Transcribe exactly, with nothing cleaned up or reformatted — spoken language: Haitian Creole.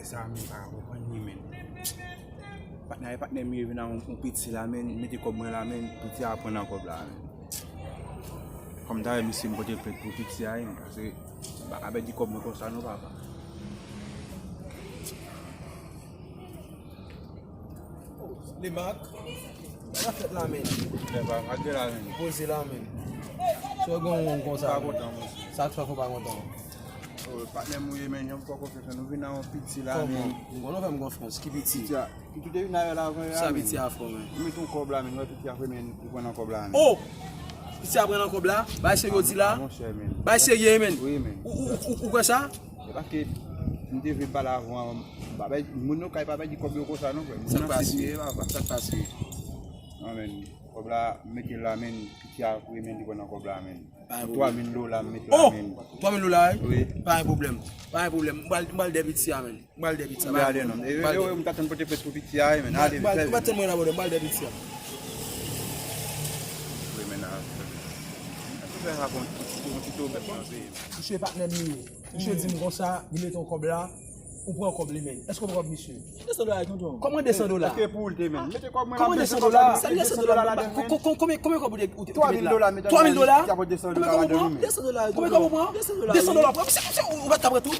Sa menm pa konprann li menm. Patnè, patnè m ye vin a yon, yon piti la menm, mete kòb mwen la menm, piti a pran nan kòb la menm. Kòm ta wè misye m pote plent pou piti a menm, paske m pa ka pèdi kòb mwen konsa non papa. Lemak, sa fèt la menm. Lè pa, pa gen la menm. Poze la menm. Sou gen yon konsa. Pa kontan mwen. Sa k fè fò pa kontan. Oh, patnè m ou ye menm, jan m fè w konfyans la, nou vin nan yon piti la menm. Bon, nou fè m konfyans, ki piti? Piti a, ki te vin avè l avan ya. Sa piti a fè menm. Ou met yon kòb la menm, wè piti a fè menm, ou pran nan kòb la menm. Oh! Piti a pran nan kòb la, bay se yo di la. Monchè menm. Bay serye menm. Wi menm. Ou, ou, ou, ou kwè sa? Se paske m te vle pale avan, m pa bay, moun yo kay pa bay di kòb yo konsa non frè. Sa k pase? Sa k pase? Non menm. Kòb la, m mete l la menm, piti a kouri menm, li pran nan kòb la menm. Pa gen pwoblèm. Twa mil dola m met la menm. Oh! Twa mil dola wi? Wi. Pa gen pwoblèm. Pa gen pwoblèm. M pral, m pral dèyè piti a menm. M pral dèyè piti a. Wi, ale non. E, e, e, m t ap tann pote plent pou piti a wi menm. Ale, m pral, m pral tann mwen la, brother, m pral dèyè piti a. Wi menm. Fè sa pou yon ti tou bèt nan peyi. Misye patnè m li ye. Misye di m konsa, li mete yon kòb la, ou pran kòb li menm. Èske w pran kòb misye? Desan dola tonton. Kòman desan dola? Èske pou l te menm? Mete kòb mwen la. Kòman desan dola? Sa desan dola? Konbyen kòb ou te mete la? Twa mil dola. Konbyen kòb ou pran? Desan dola. Konbyen kòb ou pran? Desan dola. Ou pa t ka pran tout?